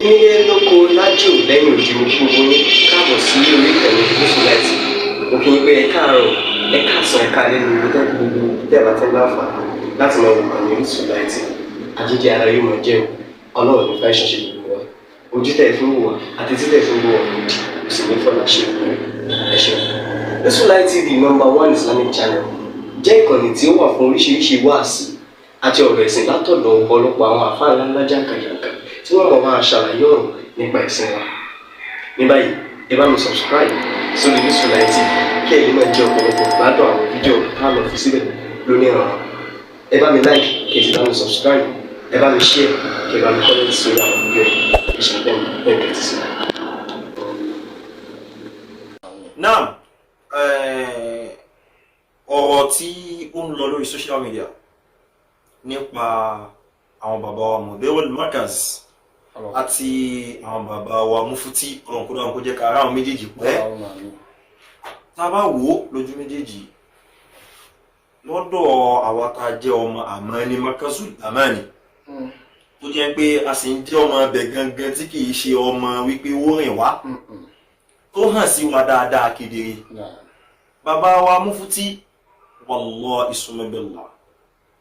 Nílé lóko, lájò, lẹ́yìn òdì, mo kí gbogbo yín káàbọ̀ sí orí ìkànnì Gúúsù Láìtì. Mo kí yín pé ẹ káàárọ̀, ẹ káàsán, ẹ káalẹ́ ní ibi tẹ́ gbogbo tẹ́ bá tẹ́ láǹfààní láti máa wò kàn ní Orísun Láìtì. Àjíjẹ ara yóò máa jẹun. Ọlọ́run ní fẹ́ ṣẹṣẹ gbogbo wa. Ojú tẹ́ fi ń wò wá àti tí tẹ́ fi ń wò wá òdì kò sì ní fọlá ṣe ìpínlẹ̀. Ẹ ṣeun. Orísun Láìtì TV, number one Islamic channel, jẹ́ ìkànnì tí ó wà fún oríṣiríṣi wáàsí àti ọ̀rọ̀ ẹ̀sìn látọ̀dọ̀ ọ̀pọ̀lọpọ̀ àwọn àfáà ńláńlá jàǹkàjàǹkà tí wọ́n mọ̀ máa ṣàlàyé ọ̀rọ̀ nípa ẹ̀sìn wa. Ní báyìí, ẹ bá mi subscribe sórí Orísun Láìtì TV kí ẹ lè máa jẹ ọ̀pọ̀lọpọ̀ gbádùn àwọn fídíò tá a lọ fi síbẹ̀ lónìí ọ̀rọ̀. Ẹ bá mi like, kí ẹ sì bá mi subscribe, ẹ bá mi share, kí ẹ bá mi comment sórí àwọn fídíò yìí. Ẹ ṣe bẹ́ẹ̀ bẹ́ẹ̀ tẹ́tí sí. Naam, ọ̀rọ̀ tí ó ń lọ lórí social media nípa àwọn bàbá wa Mudirul Markaz àti àwọn bàbá wa Mufti, ọlọ́run kó dáhùn kó jẹ́ ká ara àwọn méjèèjì pẹ́. Tá a bá wò ó lójú méjèèjì, lọ́dọ̀ àwa tá a jẹ́ ọmọ Àmánì, Markazul Amani, tó jẹ́ pé a sì ń jẹ́ ọmọ ibẹ̀ gangan, tí kì í ṣe ọmọ wípé ó rìn wá, tó hàn sí wa dáadáa kedere, bàbá wa Mufti, wallahi summa billah,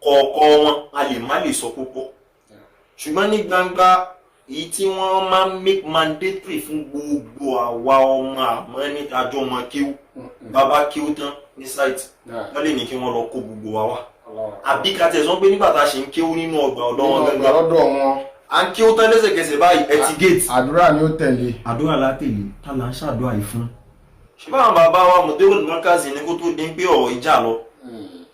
kọ̀ọ̀kan wọn a lè má lè sọ púpọ̀, ṣùgbọ́n ní gbangba, èyí tí wọ́n máa ń make mandatory fún gbogbo àwa ọmọ àmọ́ nítajọ́ ọmọ kíw, bàbá kíw tán ní site, wọ́n lè ní kí wọ́n lọ kó gbogbo wa wá, àbí ká tẹ̀ sọ pé nígbà tá a ṣe ń kéwú nínú ọgbà ọ̀dọ́ wọn gangan, lọ́dọ̀ wọn, à ń kéwú tán lẹ́sẹ̀kẹsẹ̀ báyìí, ẹ ti gate. Àdúrà ni ó tẹ̀lé. Àdúrà látẹ̀lé tá là ń ṣàdúrà yìí fún. Ṣùgbọ́n àwọn bàbá wa Mudirul Markaz ní kó tó dín pé ọ̀rọ̀ ìjà lọ,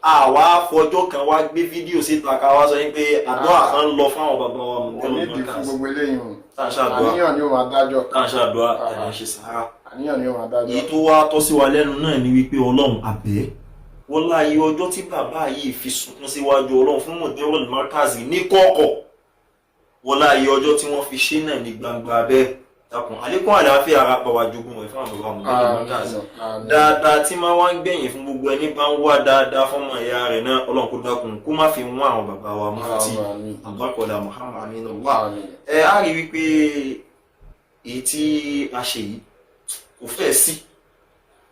àwa fọjọ́ kan wá gbé fídíò síta ká wá sọ yín pé àdúrà kan ń lọ fáwọn bàbá wa Mudirul Onídìí fún Markaz. gbogbo eléyìí o. Tá à ń ṣàdúrà. Àníyàn ni ó máa dájọ́. Tá à ń ṣàdúrà, tàbí ń ṣe sàárà. Àníyàn ni ó máa dájọ́. Èyí tó wá tọ́ sí wa lẹ́nu náà ni wípé Ọlọ́run àbẹ́ wọ́n láyé ọjọ́ tí bàbá yìí fi sunkún síwájú Ọlọ́run fún Mudirul Markaz ní kọ̀ọ̀kọ̀, wọ́n láyé ọjọ́ tí wọ́n fi ṣe náà ní gbangba bẹ́ẹ̀. Takùn àlékún àlàáfíà ara pàwà jogún rẹ̀ fún àwọn bàbá Mudirul Markaz. Àmín. Dáadáa tí máa wá ń gbẹ̀yìn fún gbogbo ẹni bá ń wá dáadáa fọ́mọ ìyá rẹ̀ náà, Ọlọ́run kó dákun kó má fi wọ́n àwọn bàbá wa Mufti. Àmín. Àbákọ̀dà Muhammad aminullah. Àmín. Ẹ á rí wípé èyí tí a ṣe yìí, kò fẹ́ sí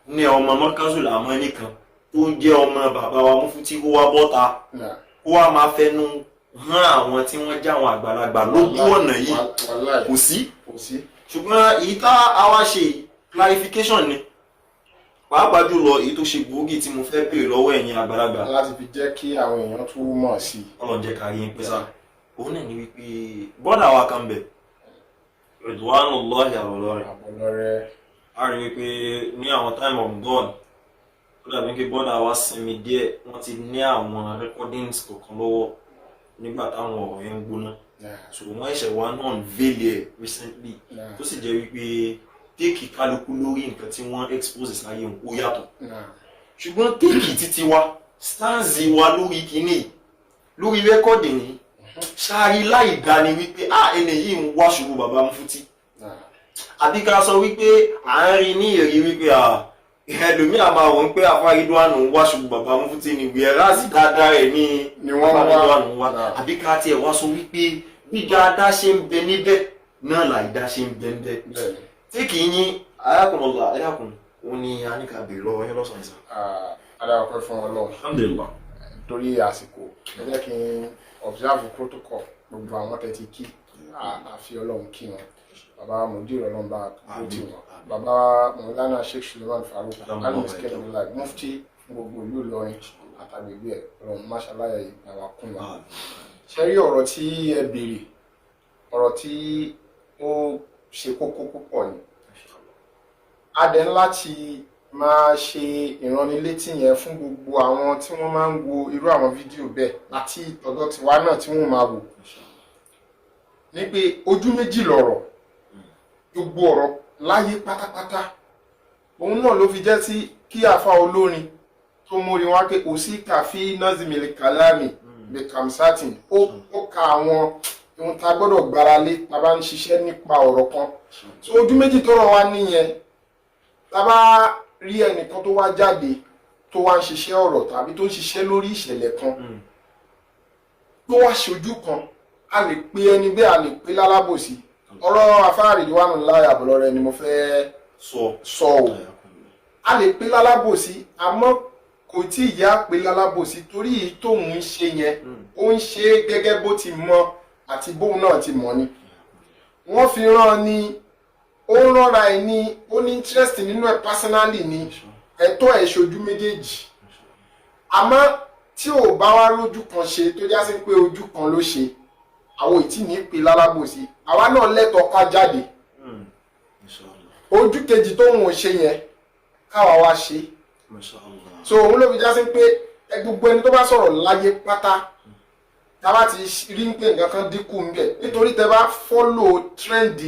ní ọmọ Markazul Amani kan tó ń jẹ́ ọmọ bàbá wa Mufti kó wá bọ́ta, kó wá máa fẹnu hàn àwọn tí wọ́n já àwọn àgbàlagbà lójú ọ̀nà yìí. Wàláì. Kò sí. Kò sí. Ṣùgbọ́n èyí tá a wá ṣe yìí, clarification ni, pàápàá jùlọ èyí tó ṣe gbòógì tí mo fẹ́ béèrè lọ́wọ́ ẹ̀yin àgbàlagbà, láti fi jẹ́ kí àwọn èèyàn tún mọ̀ sí i. Ọlọ́run jẹ́ ká rí yín pẹ́ sá. Òun náà ni wípé bọ́dà wa kan bẹ̀, Ridwanullahi Àbọ̀lọ́rẹ̀. Àbọ̀lọ́rẹ́. A rí wípé ní àwọn time of God, ó dàbí pé bọ́dà wa sinmi díẹ̀. Wọ́n ti ní àwọn recordings kọ̀ọ̀kan lọ́wọ́ nígbà táwọn ọ̀rọ̀ yẹn ń gbóná, so wọ́n ṣẹ̀ṣẹ̀ wá náà unveil ẹ̀ recently, tó sì jẹ́ wípé take kálukú lórí nǹkan tí wọ́n expose sáyé ó yàtọ̀, ṣùgbọ́n take títí wa, stance wa lórí kínní, lórí record yìí, ṣáàrí láì dá ni wípé ah, ẹni yìí ń wá ṣubú bàbá Mufti, àbí ká sọ wípé à ń rí ní èrè wípé ah, ẹlòmíà máa wọ̀ ń pé àfa Ridwan ń wá ṣubú bàbá Mufti ni, whereas dáadáa rẹ̀ ní ni wọ́n àfa wá. Ridwan ń wá, àbí ká tiẹ̀ wá sọ wípé bí dáadáa ṣe ń bẹ níbẹ̀ náà láìdá ṣe ń bẹ níbẹ̀. Tí kì í yín ayakunlọ́lá ẹ̀dàkùn, òun ni a ní ká béèrè lọ́wọ́ yín lọ́sàn-án ìsà. Adáwọ̀pẹ́ fún Ọlọ́run. Alhamdulillah. Torí àsìkò, ẹ jẹ́ kí n observe protocol. Gbogbo àwọn tẹ́tí kí àfi Ọlọ́run kí wọn, bàbá Mudir, Ọlọ́run bá kó tì wọn, bàbá Mọ̀lánà Sheikh Suleiman Farouk Alimiskin Mufti fún gbogbo ìlú Ìlọrin àtàgbègbè ẹ̀, Ọlọ́run máṣáláyà ìgbà kún wa. Ṣe rí ọ̀rọ̀ tí ẹ béèrè, ọ̀rọ̀ tí ó ṣe kókó púpọ̀ ni. A dẹ̀ ń láti máa ṣe ìránnilétí yẹn fún gbogbo àwọn tí wọ́n máa ń wo irú àwọn fídíò bẹ́ẹ̀ àti ọ̀dọ̀ tiwa náà tí wọ́n máa wò ní pé ojú méjì lọ̀rọ̀, gbogbo ọ̀rọ̀ láyé pátápátá. Òun náà ló fi jẹ́ sí kí àfa olórin tó mórí wá pé òsì kàfí nazimil kalami bekamsatin, ó ka àwọn ohun tá a gbọ́dọ̀ gbára lé tá a bá ń ṣiṣẹ́ nípa ọ̀rọ̀ kan. So ojú méjì tọ́rọ̀ wá nìyẹn. Tá a bá rí ẹnìkan tó wá jáde, tó wá ń ṣiṣẹ́ ọ̀rọ̀ tàbí tó ń ṣiṣẹ́ lórí ìṣẹ̀lẹ̀ kan, tó wá ṣojú kan, a lè pe ẹni bẹ́ẹ̀, a lè pe lálábòsí. Ọ̀rọ̀ àfáà Ridwanullahi Abolore ni mo fẹ́ sọ. Sọ o. A lè pè lálábòsí, àmọ́ kò tí ì yá pé lálábòsí, torí èyí tóun ń ṣe yẹn, ó ń ṣe é gẹ́gẹ́ bó ti mọ àti bóun náà ti mọ̀ ni. Wọ́n fi rán an ní, ó ń rọra ẹ̀ ní, ó ní interest nínú ẹ̀ personally ni. Ẹ̀tọ́ ẹ̀ ṣojú méjèèjì, àmọ́ tí ò bá wá lójú kan ṣe, tó já sí pé ojú kan ló ṣe, àwọn ò tí ní pè lálábòsí. Àwa náà lẹ́tọ̀ọ́ ká jáde. Inshallah. Ojú kejì tóun ò ṣe yẹn, káwa wá ṣe. Mashallah. So òun ló fi já sí pé gbogbo ẹni tó bá sọ̀rọ̀ láyé pátá, tá a bá ti rí pé nǹkan kan dínkù ńbẹ̀, nítorí tẹ bá follow trend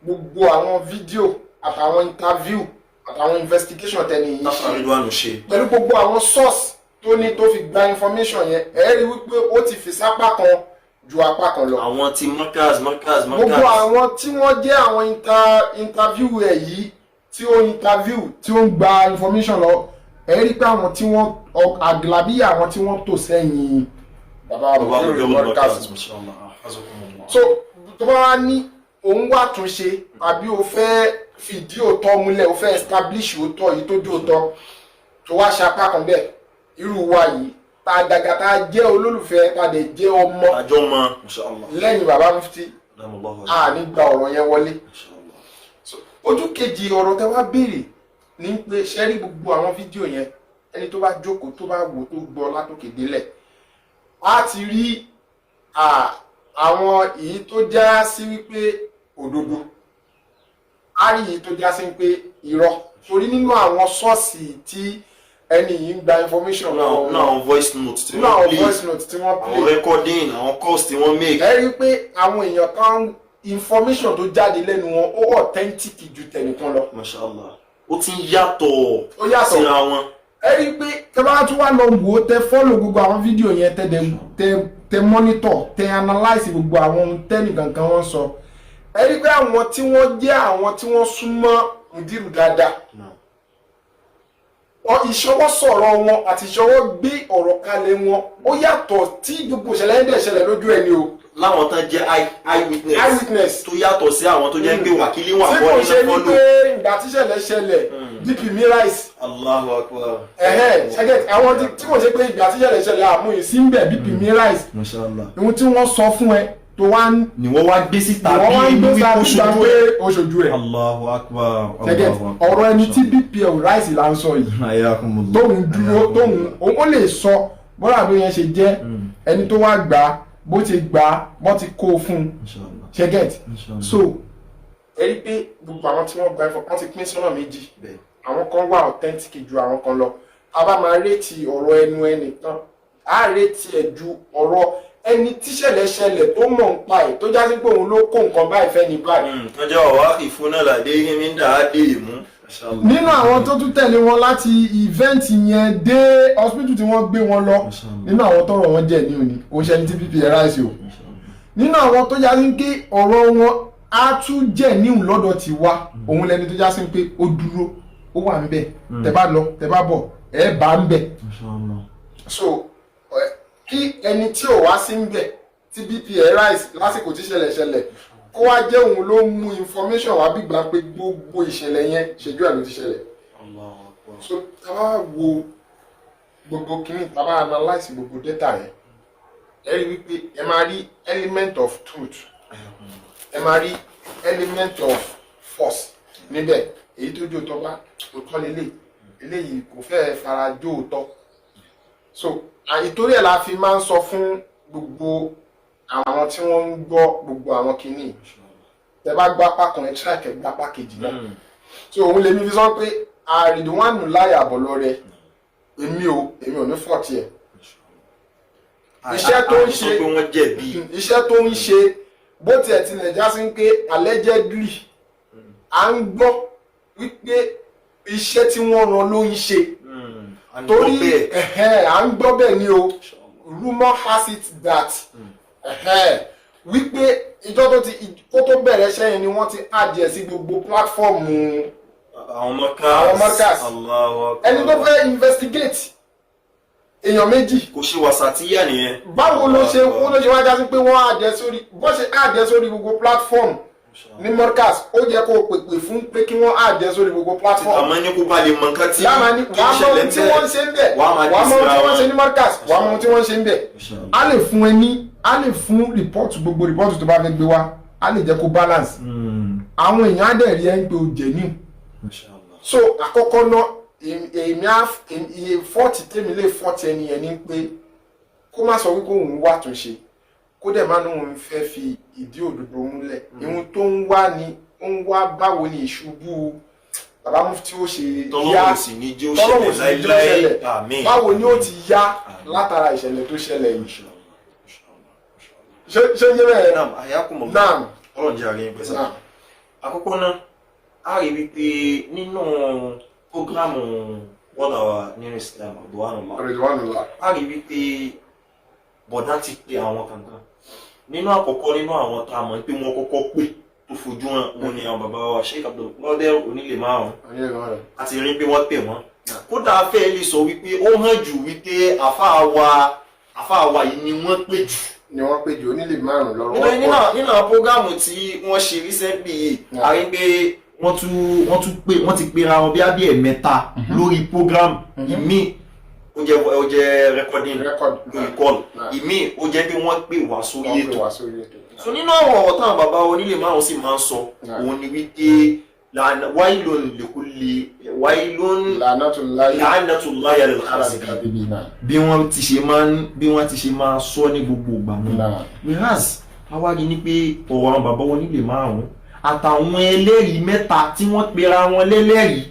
gbogbo àwọn fídíò àtàwọn interview àtàwọn investigation tẹni yìí Táfà ṣe, Ridwanu ṣe, pẹ̀lú gbogbo àwọn source tó ní tó fi gba information yẹn, ẹ rí wípé ó ti fi sápá kan ju apá kan lọ. Àwọn ti Markaz, Markaz, Markaz. Gbogbo àwọn tí wọ́n jẹ́ àwọn interview ẹ̀ yìí, tí ó interview, tí ó ń gba information lọ, ẹ rí pé àwọn tí wọ́n àgìlábíyà, àwọn tí wọ́n tò sẹ́yìn bàbá Bàbá Mudiru Mudiru Markaz. Markaz, mashallah. Hazakumullah. So tó bá wá ní òun wá túnṣe àbí o fẹ́ fìdí òótọ́ múlẹ̀, o fẹ́ establish òótọ́ yìí tó dé òótọ́, tó wá ṣe apá kan bẹ́ẹ̀, irú wa yìí tá a dàgbà, tá a jẹ́ olólùfẹ́, tá a dẹ̀ jẹ́ ọmọ Àjọ mọ, mashallah. lẹ́yìn bàbá mufti, Allahu a ní gba ọ̀rọ̀ yẹn wọlé. Mashallah. So, ojú kejì ọ̀rọ̀ tẹ wá béèrè ní pé ṣe rí gbogbo àwọn fídíò yẹn, ẹni tó bá jókòó, tó bá wò, tó gbọ́ látòkè délẹ̀, á ti rí àwọn èyí tó já sí wípé òdodo, á rí èyí tó já sí wípé irọ́, torí nínú àwọn source tí ẹni yìí ń gba information lọ́wọ́ Náà, àwọn voice note tí nínú àwọn wọ́n play, voice note tí wọ́n àwọn play, recording, àwọn calls tí wọ́n make. Ẹ rí i pé àwọn èèyàn kan, information tó jáde lẹ́nu wọn, ó authentic ju tẹnìkan lọ. Mashallah. Ó ti ń yàtọ̀ Ó yàtọ̀. síra wọn. Ẹ rí i pé tẹ bá tún wá lọ wò ó, tẹ follow gbogbo àwọn fídíò yẹn, tẹ dẹ tẹ monitor, tẹ analyse gbogbo àwọn ohun tẹ́nìkankan wọ́n sọ, ẹ rí i pé àwọn tí wọ́n jẹ́ àwọn tí wọ́n súnmọ́ Mudiru dáadáa, ìṣọwọ́ sọ̀rọ̀ wọn àti ìṣọwọ́ gbé ọ̀rọ̀ kalẹ̀ wọn, ó yàtọ̀ tí gbogbo ìṣẹ̀lẹ̀ yẹn dẹ̀ ṣẹlẹ̀ lójú ẹni o. Láwọn tán jẹ́ eye witness. Eyewitness. Tó yàtọ̀ sí àwọn tó jẹ́ pé wàkílì wà Tí bọ́ kò nínú ṣe ní follow. pé ìgbà tíṣẹ̀lẹ̀ ṣẹlẹ̀, BP mi rise. Allahu akbar. Ẹ̀hẹ́ ṣẹ́gẹ̀t, àwọn tí kò ṣe pé ìgbà tíṣẹ̀lẹ̀ ṣẹlẹ̀, àmúyìn sí ń bẹ̀, BP mi rise. Mashallah. Ohun tí wọ́n sọ fún ẹ tó wá ń Ni wọ́n wá gbé síta wọ́n wá ń bí gbé wípé sáà ó gbígbà ṣojú pé ẹ̀. ó ṣojú ẹ̀. Allahu akbar. Ṣẹ́gẹ̀t, ọ̀rọ̀ ẹni tí BP ẹ̀ ò rise là ń sọ yìí. Ayakumullah. Tóun dúró, tóun òun ó lè sọ bọ́lá bí yẹn ṣe jẹ́, ẹni tó wá gbà á, bó ti gbà á, bó ti kó o fún un. Inshallah. Ṣẹ́gẹ̀t. Inshallah. So ẹ rí pé gbogbo àwọn tí wọ́n gba ẹ̀fọ́, wọ́n ti pín sọ́nà méjì. Bẹ́ẹ̀. Àwọn kan wà authentic ju àwọn kan lọ. A bá máa rate ọ̀rọ̀ ẹnu ẹnìkan, á rate ẹ̀ ju ọ̀rọ̀ ẹni tíṣẹ̀lẹ̀ ṣẹlẹ̀ tó mọ̀ ń pa ẹ̀, tó já sí pé òun ló kó nǹkan báyìí fẹ́ ní báyìí. Tó jẹ́ ọ̀wá ìfúnná làdé yín ń dà á dé ìmú. Mashallah. Nínú àwọn tó tún tẹ̀lé wọn láti event yẹn dé hospital tí wọ́n gbé wọn lọ, Mashallah. nínú àwọn tọ́rọ̀ wọn jẹ́ ní òní, kò ṣe ẹni tí BP ẹ̀ rise o. Nínú àwọn tó já sí pé ọ̀rọ̀ wọn á tún jẹ́ níhùn lọ́dọ̀ ti wá, òun lẹni tó já sí pé ó dúró, ó wà ńbẹ̀, tẹ bá lọ, tẹ bá bọ̀, ẹ bá ń bẹ̀. Mashallah. So kí ẹni tí ò wá sí ń bẹ̀, tí BP ẹ̀ rise lásìkò tí ṣẹlẹ̀ ṣẹlẹ̀, kó wá jẹ́ òun ló mú information wá bí gbà pé gbogbo ìṣẹ̀lẹ̀ yẹn ṣèjú ẹ̀ ló ti ṣẹlẹ̀. Allahu akbar. So tá bá wo gbogbo kìíní, tá bá analyse gbogbo data yẹn, ẹ rí wípé ẹ máa rí element of truth, ẹ máa rí element of force níbẹ̀. Èyí tó jó òótọ́ bá òótọ́ lélẹ̀, eléyìí kò fẹ́ẹ́ fara jó òótọ́. So ìtorí ẹ̀ la fi máa ń sọ fún gbogbo àwọn tí wọ́n ń gbọ́ gbogbo àwọn kìíní, tẹ bá gbọ́ apá kan, ẹ try kẹ́ gbọ́ apá kejì náà. So òun lèmi fi sọ pé Ridwanullahi Abolore, èmi ò ní fault ẹ̀. Iṣẹ́ tó ń A sọ ṣe pé wọ́n jẹ̀bi. Iṣẹ́ tó ń ṣe, bó tiẹ̀ tilẹ̀ já sí pé allegedly à ń gbọ́ wípé iṣẹ́ tí wọ́n rán ló ń ṣe, À ń gbọ́ torí bẹ́ẹ̀. ẹ̀hẹ́n, à ń gbọ́ bẹ́ẹ̀ ni o, rumour has it that ẹ̀hẹ́n, wípé ìjọ tó ti kó tó bẹ̀rẹ̀ iṣẹ́ yẹn ni wọ́n ti add ẹ̀ sí gbogbo platform Àwọn Markaz. Àwọn Markaz. Allahu akbar. Ẹni tó fẹ́ investigate, èèyàn méjì. Kò ṣe wàsàtíyà nìyẹn. Báwo ló ṣe wá já sí pé wọ́n add ẹ̀ sórí, bó ṣe add ẹ̀ sórí gbogbo platform? Ní Markaz, ó jẹ́ kó o pèpè fún pé kí wọ́n add ẹ sórí gbogbo platform. Àmọ́ ní kó bá lè mọ nǹkan tí Láma ní tó wàá ń mọ ṣẹlẹ̀ ohun tí wọ́n ń ṣe ń bẹ̀, wàá máa wàá dé mọ ohun síra tí wọ́n ń ṣe wọn. ní Markaz, wàá mọ ohun tí wọ́n ń ṣe ń bẹ̀. Inshallah. A lè fún ẹ ní, a lè fún report, gbogbo report tó bá fẹ́ gbé wá, a lè jẹ́ kó balance. Àwọn èèyàn á dẹ̀ rí ẹ ń pé o genuine. Inshallah. So àkọ́kọ́ náà, èmi á iye fault tèmi lè fault ẹni yẹn ni pé kó má sọ wípé òun wá túnṣe, kó dẹ̀ má ní òun fẹ́ fi ìdí òdodo múlẹ̀. Ìhun tó ń wá ni ó ń wá, báwo ni ìṣubú bàbá Mufti ó ṣe Tọ́lọ́run sì ní jẹ́ ó Tọ́lọ́run ṣẹlẹ̀ sì ní jẹ́ ó láíláí. ṣẹlẹ̀. Àmín. Báwo ni ó ti yá látara ìṣẹ̀lẹ̀ tó ṣẹlẹ̀ yìí? Inshallah. Inshallah. Ṣé yé bẹ́ẹ̀? Naam, hayyakumullah. Naam. Ọlọ́run jẹ́ àríyìn pẹ̀sà. Naam. Àkọ́kọ́ náà, a rí wípé nínú program wọ́n wa nínú Islam Ridwanullah, Ridwanullah. a rí wípé bọ̀dá ti pe àwọn kankan nínú àkọ́kọ́ nínú àwọn tá a mọ̀ pé wọ́n kọ́kọ́ pè tó fojú hàn, wọn ni àwọn bàbá wa Sheikh Abdul Qadir Onílé Márùn. Onílé Márùn. A ti rí pé wọ́n pè wọ́n, kódà fẹ́ lè sọ wípé ó hàn jù wípé àfáà wa yìí ni wọ́n pè jù. Ni wọ́n pè jù, Onílé Márùn lọ́rọ̀. Nítorí nínú àwọn program tí wọ́n ṣe recently yìí, a rí pé wọ́n tún pé wọ́n ti pera wọn bí abí ẹ̀mẹ́ta lórí program. Ìmíì ó jẹ́ recording Record. lórí call, ìmíì ó jẹ́ pé wọ́n pè wá sórí Wọ́n pè ètò. wá sórí ètò. So nínú àwọn ọ̀rọ̀ táwọn bàbá Onílé Márùn sì máa ń sọ, òun ni wípé wailun likulli wailun La'natullahi la'natullahi alal khazibin. ala Bí wọ́n ti ṣe máa ń bí wọ́n ti ṣe máa sọ ní gbogbo ìgbà náà. Whereas àwa rí ni pé ọ̀rọ̀ àwọn bàbá Onílé Márùn àtàwọn ẹlẹ́rìí mẹ́ta tí wọ́n pera wọn lẹ́lẹ́rìí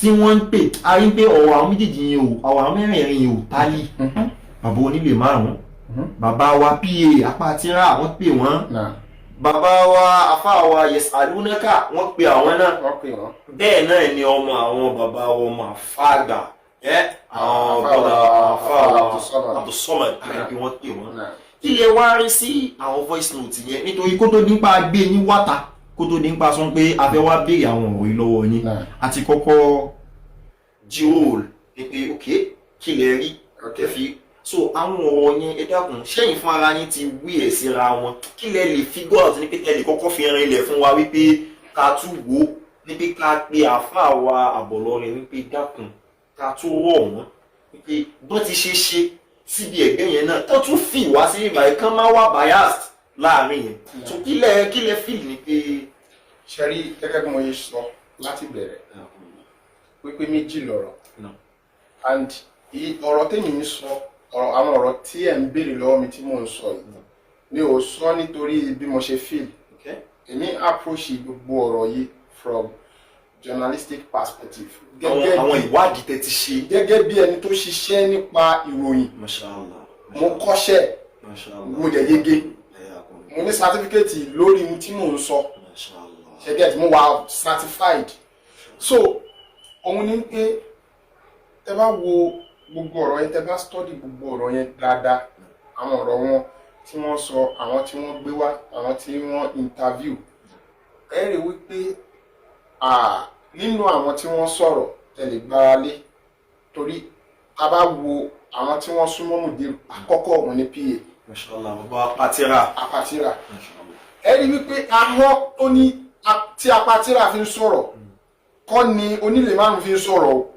tí wọ́n ń pè, a rí pé ọ̀rọ̀ àwọn méjèèjì yẹn ò, ọ̀rọ̀ àwọn mẹ́rẹ̀ẹ̀rin yẹn ò tally. Bàbá Onílé Márùn, bàbá wa pa apátírà, wọ́n pè wọ́n, bàbá wa afá wa Yesalunaka, wọ́n pe àwọn náà. Wọ́n pè wọ́n. Bẹ́ẹ̀ náà ni ọmọ àwọn bàbá wa, ọmọ àfáàgbà ẹ, àwọn Àfáà wa, bàbá àfáà wa Abdulsamad. Abdulsamad, àbí wọ́n pè wọ́n. Náà. Kí lẹ wá rí sí àwọn voice note yẹn? Nítorí kó tó nípa gbé yín wáta, kó tó nípa sọ pé a fẹ́ wá béèrè àwọn ọ̀rọ̀ yìí lọ́wọ́ yín, Náà. àti kọ́kọ́ jíròrò ní pé ok, kí lẹ rí ẹ fi so àwọn ọ̀rọ̀ yẹn? Ẹ dákun, ṣẹ́yìn fún ara yín ti wí ẹ̀ síra wọn? Kí lẹ lè figure out ní pé ẹ lè kọ́kọ́ fi rin ilẹ̀ fún wa wípé ká tún wò ó ní pé ká pe àáfàá wa àbọ̀lọ́rin, wípé dákun, ká tún rọ̀ wọ́n wípé bọ́n ti ṣe ṣe síbi ẹ̀gbẹ́ yẹn náà, tó tún fi wá sí ìgbà yẹn, kán má wà biased láàrin yẹn. So kí lẹ feel ni pé? Ṣe rí, gẹ́gẹ́ bí mo ṣe sọ láti bẹ̀rẹ̀ wípé méjì lọ̀rọ̀ No. and ọ̀rọ̀ tèmi ń sọ, ọ̀rọ̀ àwọn ọ̀rọ̀ tí ẹ̀ ń béèrè lọ́wọ́ mi tí mò ń sọ yìí, mi ò sọ nítorí bí mo ṣe feel. Èmi approach gbogbo ọ̀rọ̀ yìí from journalistic perspective. Àwọn Gẹ́gẹ́ àwọn bí ìwádìí tẹ́ ti ṣe. Gẹ́gẹ́ bí ẹni tó ṣiṣẹ́ nípa ìròyìn. Mashallah. Mo kọ́ṣẹ́, Mashallah. mo dẹ̀ yege, mo ní certificate lórí ohun tí mò ń sọ. Mashallah. Ṣe get? Mo wà certified. So òun ni pé tẹ bá wo gbogbo ọ̀rọ̀ yẹn, tẹ bá study gbogbo ọ̀rọ̀ yẹn dáadáa, àwọn ọ̀rọ̀ wọn tí wọ́n sọ, àwọn tí wọ́n gbé wá, àwọn tí wọ́n interview, ẹ rí wípé nínú àwọn tí wọ́n sọ̀rọ̀, tẹ lè gbára lé, torí a bá wo àwọn tí wọ́n súnmọ́ Mùdírù, àkọ́kọ́ òun ni PA. Mashallah, bàbá Apatira. Apatira. Mashallah. Ẹ rí wípé ahọ́n tó ní tí Apatira fi ń sọ̀rọ̀ kọ́ ni Onílé Márùn fi ń sọ̀rọ̀ o.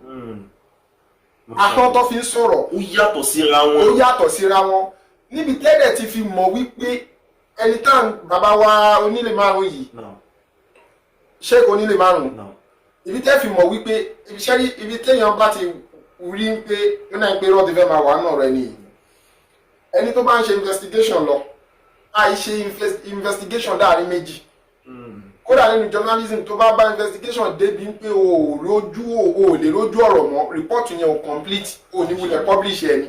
Ahọ́n tó fi ń sọ̀rọ̀, ó yàtọ̀ síra ó wọn. Yàtọ̀ síra wọn. Níbi tẹ́lẹ̀ ti fi mọ̀ wípé ẹni tá bàbá wa Onílé Márùn yìí, No, Sheikh Onílé Márùn, no. ibi tẹ́ fi mọ̀ wípé ibi sẹ́rí, ibi téèyàn bá ti rí pé ó náà ń pé rọ́ọ̀dì fẹ́ máa wà náà rẹ nìyí, ẹni tó bá ń ṣe investigation lọ, àìṣe investigation dáàrin méjì. Kódà nínú journalism, tó bá bá investigation débi pé o ò rójú, o ò lè rójú ọ̀rọ̀ mọ́, report yẹn ò complete, o ò ní wulẹ̀ publish ẹ ni,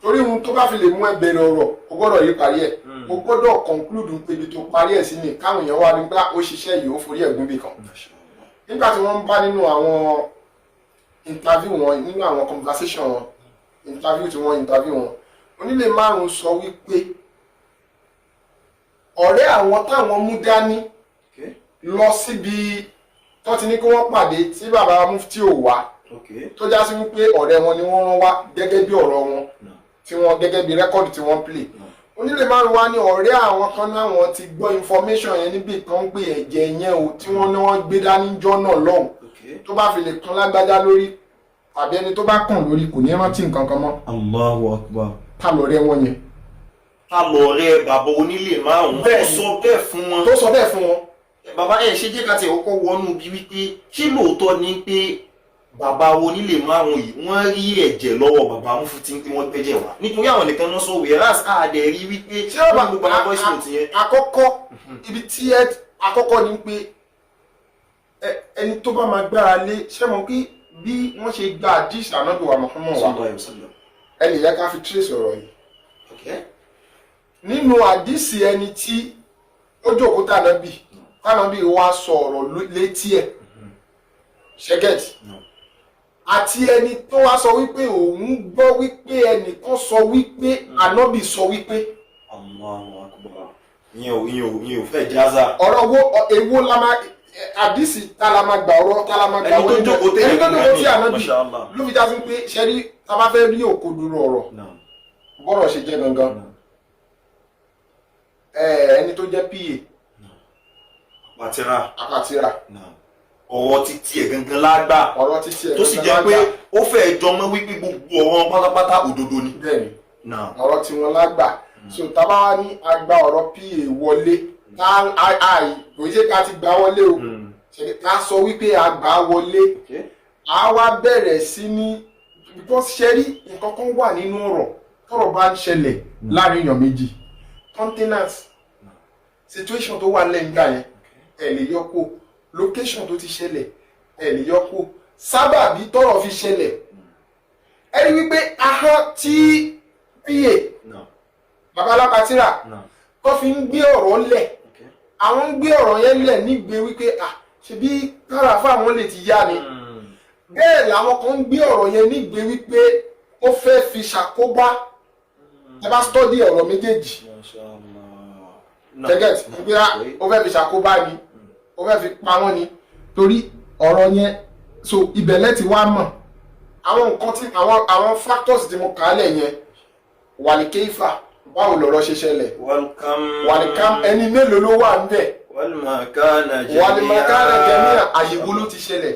torí ohun tó bá fi lè mú ẹ bẹ̀rẹ̀ ọ̀rọ̀, o gbọ́dọ̀ yí parí ẹ̀, o gbọ́dọ̀ conclude pé ibi tó parí ẹ̀ sí ni káwọn èèyàn wá nígbà ó ṣiṣẹ́ yìí, ó forí ẹ̀gún bì kan. Nígbà tí wọ́n ń bá nínú àwọn interview wọn, nínú àwọn conversation wọn, interview tí wọ́n interview wọn, Onílé Márùn sọ wípé ọ̀rẹ́ àwọn táwọn mú dání lọ síbi tó ti ní kí wọ́n pàdé tí bàbá Mufti ò wá, tó já sí wípé ọ̀rẹ́ wọn ni wọ́n rán wá, gẹ́gẹ́ bí ọ̀rọ̀ wọn tí wọ́n, gẹ́gẹ́ bí record tí wọ́n play. Onílé márùn wá ní ọ̀rẹ́ àwọn kan náwọn ti gbọ́ information yẹn níbi kan pé ẹ̀jẹ̀ yẹn o, tí wọ́n ní wọ́n gbé dání jọ́ náà lọ́hùn, tó bá fi lè kan lágbájá lórí tàbí ẹni tó bá kàn lórí, kò ní rántí nǹkan kan mọ́. Allahu akbar. Ta lọ̀rẹ́ wọn yẹn? Ta lọ̀rẹ́ bàbá onílé márùn tó Bẹ́ẹ̀ni. sọ bẹ́ẹ̀ fún wọn? Tó sọ bẹ́ẹ̀ fún wọn. Bàbá, ẹ ṣe jẹ́ ká tiẹ̀ kọ́kọ́ wọnú bí wípé ṣé lóòótọ́ ni pé bàbá onílé márùn yìí, wọ́n rí ẹ̀jẹ̀ lọ́wọ́ bàbá Mufti pé wọ́n gbẹ́jẹ̀ wá, nítorí àwọn nìkan náà sọ, whereas àdẹ̀ rí wípé Ṣé ọba gbogbo àwọn voice note yẹn. Àkọ́kọ́, ibi tí ẹ àkọ́kọ́ ni pé ẹni tó bá máa gbára lé, ṣé mo pé bí wọ́n ṣe gba àdìs ànábì wa Muhammad wa, Sallallahu alaihi wasallam. Ẹnì yẹn ká fi trace ọ̀rọ̀ yìí. Nínú àdìsí, ẹni tí ó jókòó tànábì, tànábì wá sọ ọ̀rọ̀ létí ẹ̀, ṣẹ́gẹ̀tì? No. Àti ẹni tó wá sọ wípé òun gbọ́ wípé ẹnìkan sọ wípé ànábì sọ wípé. Allahu akbar. Ìyẹn ò fẹ́ jáza. Ọ̀rọ̀ wo èwo la máa àdìsí tá la máa gbà, ọ̀rọ̀ tá la máa gbà Ẹni tó wọlé? jókòó tẹ̀lé Ẹni tó jókòó tí ànábì Masha Allah. ló fi já sí pé ṣẹ́rí, tá a bá fẹ́ rí òkodoro ọ̀rọ̀, Naam. bọ́rọ̀ ṣe jẹ́ gangan, Naam. ẹni tó jẹ́ PA Pàtẹ́rà. Apatira. Naam. Ọ̀rọ̀ títí ẹ̀ gangan lágbà. Ọ̀rọ̀ títí ẹ̀ Tó sì jẹ́ gangan pé lágbà. ó fẹ́ jọmọ́ wípé gbogbo ọ̀rọ̀ pátápátá òdodo ni. Bẹ́ẹ̀ni. Naam. Ọ̀rọ̀ tí wọ́n lágbà, so tábà wá ní agba ọ̀rọ̀ PA wọlé, tá a kò ṣe ká ti gbà wọlé o, ṣe ká sọ wípé a gbà wọlé, a wá bẹ̀rẹ̀ sí ní, because ṣe rí, nǹkan kan wà nínú ọ̀rọ̀. Tọ́rọ̀ bá ń ṣẹlẹ̀ láàrin èèyàn méjì, containers situation tó wà lẹ́yìn gbà yẹn, ẹ lè yọ kó location tó ti ṣẹlẹ̀, ẹ lè yọ kó sábàbí tọ́rọ̀ fi ṣẹlẹ̀. Ẹ rí wípé ahọ́n tí PA Naam. babalápatírà Naam. tó fi ń gbé ọ̀rọ̀ lẹ̀, àwọn ń gbé ọ̀rọ̀ yẹn lẹ̀ nígbè wípé à ṣebí kára fáwọn lè ti yá ni. Bẹ́ẹ̀ làwọn kan ń gbé ọ̀rọ̀ yẹn nígbè wípé ó fẹ́ fi ṣàkóbá. Ẹ bá study ọ̀rọ̀ méjèèjì. Masha Allah. Tẹ́gẹ̀t wípé ó fẹ́ fi ṣàkóbá ni, ó fẹ́ fi pa wọ́n ni, torí ọ̀rọ̀ yẹn. So ìbẹ̀lẹ̀ ti wá mọ̀ àwọn nǹkan tí àwọn factors tí mo kà á lẹ̀ yẹn wà ní kéfà, báwo lọ̀rọ̀ ṣe ṣẹlẹ̀? Welcome. Wà ní kam, ẹni mélòó ló wà ń bẹ̀? Wal makana jami'a. Wà ní makana jami'a, àyèwò ló ti ṣẹlẹ̀?